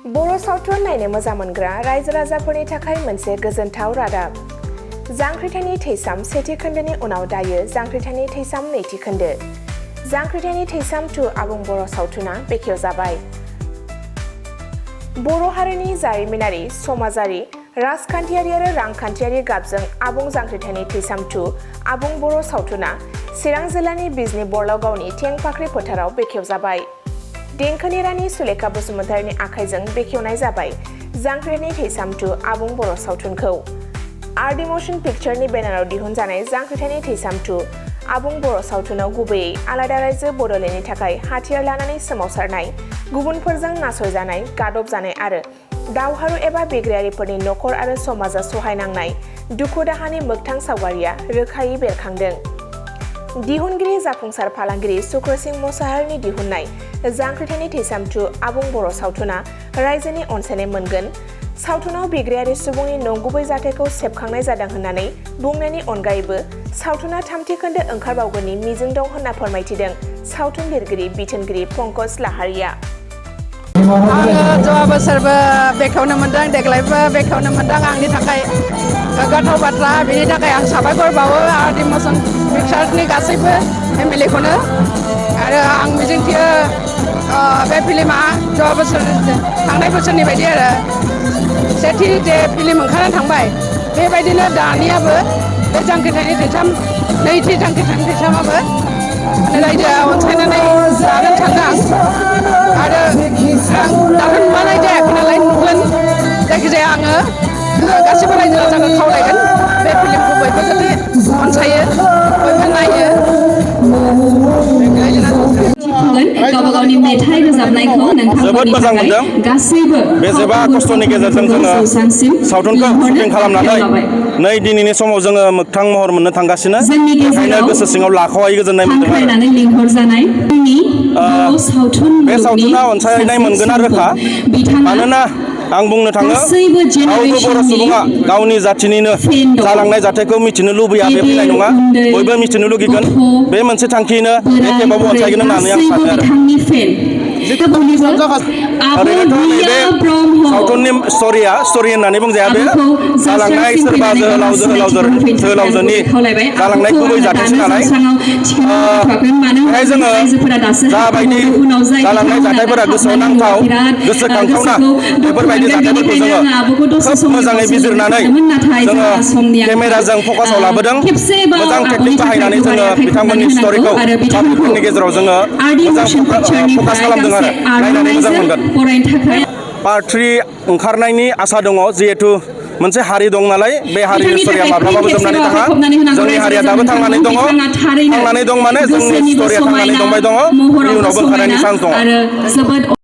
बर' सावथुन नायनो मोजां मोनग्रा रायजो राजाफोरनि थाखाय मोनसे गोजोनथाव रादाब। जांख्रिथायनि थैसाम सेथि खोन्दोनि उनाव दायो जांख्रिथायनि थैसाम नैथि खोन्दो। जांख्रिथायनि थैसाम 2 आबुं बर' सावथुना बेखेवजाबाय। बर' हारिनि जारिमिनारि, समाजारि, राजखान्थियारि आरो रांखान्थियारि गाबजों आबुं जांख्रिथायनि थैसाम 2 आबुं बर' सावथुना चिरां जिल्लानि बिजनी बरलागावनि थेंफाख्रि फोथाराव बेखेवजाबाय। देंखोनि रानि सुलेखा बसुमतारीनि आखाइजों बेखेवनाय जाबाय जांख्रिथायनि थैसाम 2 आबुं बर' सावथुनखौ। आरडि मशन पिक्चारनि बेनाराव दिहुनजानाय जांख्रिथायनि थैसाम 2 आबुं बर' सावथुनाव गुबैयै आलादा रायजो बड'लेण्डनि थाखाय हाथियार लानानै सोमावसारनाय, गुबुनफोरजों नासयजानाय, गादबजानाय आरो दावहारु एबा बिग्रायारिफोरनि नखर आरो समाजा सहायनांनाय दुखु दाहानि मोगथां सावगारिया रोखायै बेरखांदों। दिहुनगिरि जाफुंसार फालांगिरि सुक्रसिं मोसाहारिनि दिहुननाय जांख्रिथायनि थैसाम 2 आबुं बर' सावथुना रायजोनि अनसायनाय मोनगोन। सावथुनाव बिग्रायारि सुबुंनि नंगुबै जाथायखौ सेबखांनाय जादों होननानै बुंनायनि अनगायैबो सावथुना थामथि खोन्दो ओंखारबावगोननि मिजिं दं होनना फोरमायथिदों सावथुन लिरगिरि बिथोनगिरि पंकज लाहारिया। आङो जवा बोसोरबो बेखेवनो मोनदों, देग्लायबो बेखेवनो मोनदों। आंनि थाखाय गोग्गाथाव बाथ्रा। बेनि थाखाय आं साबायखर बावो आरडि मशन पिक्चार्सनि गासैबो फेमिलिखौनो। आरो आं मिजिंथियो बे फिल्मा जवा बोसोर थांनाय बोसोरनि बायदि आरो सेथि जे फिल्म ओंखारनानै थांबाय बेबायदिनो दानियाबो बे जांख्रिथायनि थैसाम नैथि जांख्रिथायनि थैसामाबो रायजोआ अनसायनानै जागोन सानदों आं। आरो दाथ' नुबालाय जायाखै नालाय नुगोन। जायखिजाया आङो गासिबो रायजो राजाखौ खावलायगोन बे फिल्मखौ बयबो जाहाथे अनसायो, बयबो नायो। गावबा गावनि मेथाइ रोजाबनायखौ नोंथांमोननि थाखाय गासैबो बेसेबा खस्थ'नि गेजेरजों जोङो सावथुनखौ शुटिं खालामनानै नै दिनैनि समाव जोङो मोगथां महर मोननो थांगासिनो। बेखायनो गोसो सिङाव लाख'हायै गोजोननाय मोनदों आरो लिंहरजानाय बे सावथुना अनसायनाय मोनगोना रोखा। मानोना आं बुंनो थाङो रावबो बर' सुबुङा गावनि जाथिनिनो जालांनाय जाथायखौ मिथिनो लुबैया बे फैनाय नङा। बयबो मिथिनो लुगैगोन। बे मोनसे थांखियैनो बे खेबावबो अनसायगोन होननानै आं सानो आरो। ओरैनोथ' नैबे सावथुननि स्ट'रि होननानै बुंजाया। बे जालांनाय सोरबा जोहोलावजोनि जालांनाय गुबै जाथायसो नालाय। बेहाय जोङो जाबायदि जालांनाय जाथायफोरा गोसोआव नांथाव, गोसोखांथावना बेफोरबायदि जाथायफोरखौ जोङो खोब मोजाङै बिजिरनानै जोङो केमेराजों फकासाव लाबोदों। मोजां टेकनिक बाहायनानै जोङो बिथांमोननि स्ट'रिखौ पाब्लिकफोरनि गेजेराव जोङो मोजां फकास खालामदों आरो नायनानै मोजां मोनगोन। पार्ट 3 ओंखारनायनि आसा दङ, जिहेथु मोनसे हारि दं नालाय। बे हारिनि स्ट'रिया माब्लाबाबो जोबनानै थाङा। जोंनि हारिया दाबो थांनानै दङ। थांनानै दं माने जोंनि स्ट'रिया थांनानै दंबाय दङ। इयुनावबो ओंखारनायनि चान्स दङ।